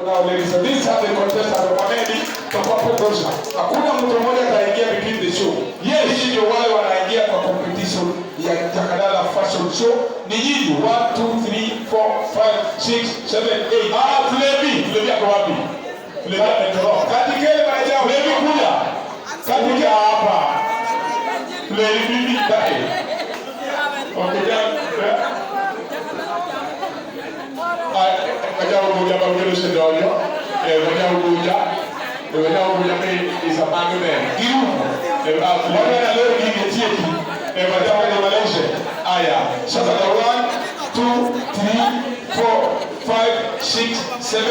Now ladies, and these are the contestants wa Mamedi, tutakuwa kutosha. Hakuna mtu mmoja ataingia between the show. Yes, hii ndio wale wanaingia kwa competition ya Jakadala Fashion Show. Ni nyinyi 1 2 3 4 5 6 7 8. Ah, Flevi, Flevi ako wapi? Flevi ametoroka. Katikele manager. Flevi, kuja. Kuja hapa. Flevi bibi kae. Okay, ja. Ah, ngoja uguja ba uguja sedonyo. Eh, ngoja uguja. Eh, ngoja uguja me is a man there. Girumo. Eh, ah, Flevi. Wale leo ningetieki. Eh, ngoja nimalize. Aya. Sasa the 1 2 3 4 5 6 7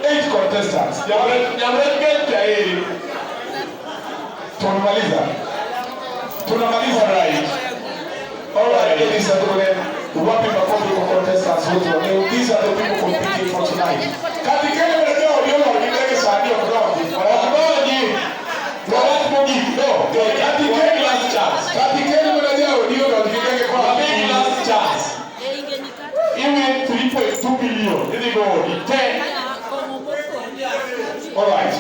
8 contestants. Nyamreke eh. Tumemaliza. Tunamaliza. Right. All right, ladies and gentlemen, wapi makofi kwa contestants wote wa leo? These are the people competing for tonight. Katikele manager Odiono ndege sani okudonji. Okudonji. Wawach mogik. No. Katikele last chance. Katikele manager Odiono ndege kwa Big last chance. Iwe 3.2 billion. Idhi go odi. 10. All right.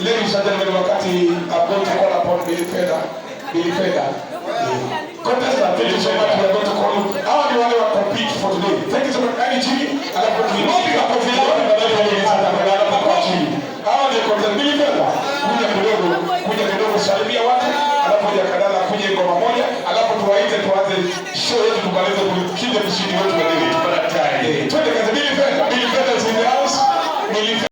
Ladies and gentlemen, wakati I'm going to call upon Billy Feda. Billy Feda. Contestant, thank you so much. We are going to call you. Hawa ni wale wa compete for today. Thank you so much. Kani chini, alafu tu. Wapi makofi yao? Chini. Hawa ndio contestant. Billy Feda. Kuja kidogo, kuja kidogo, salimia watu, alafu Jakadala kuja ngoma moja, alafu tuwaite tuanze show yetu tumalize kushinda mshindi wetu wa leo.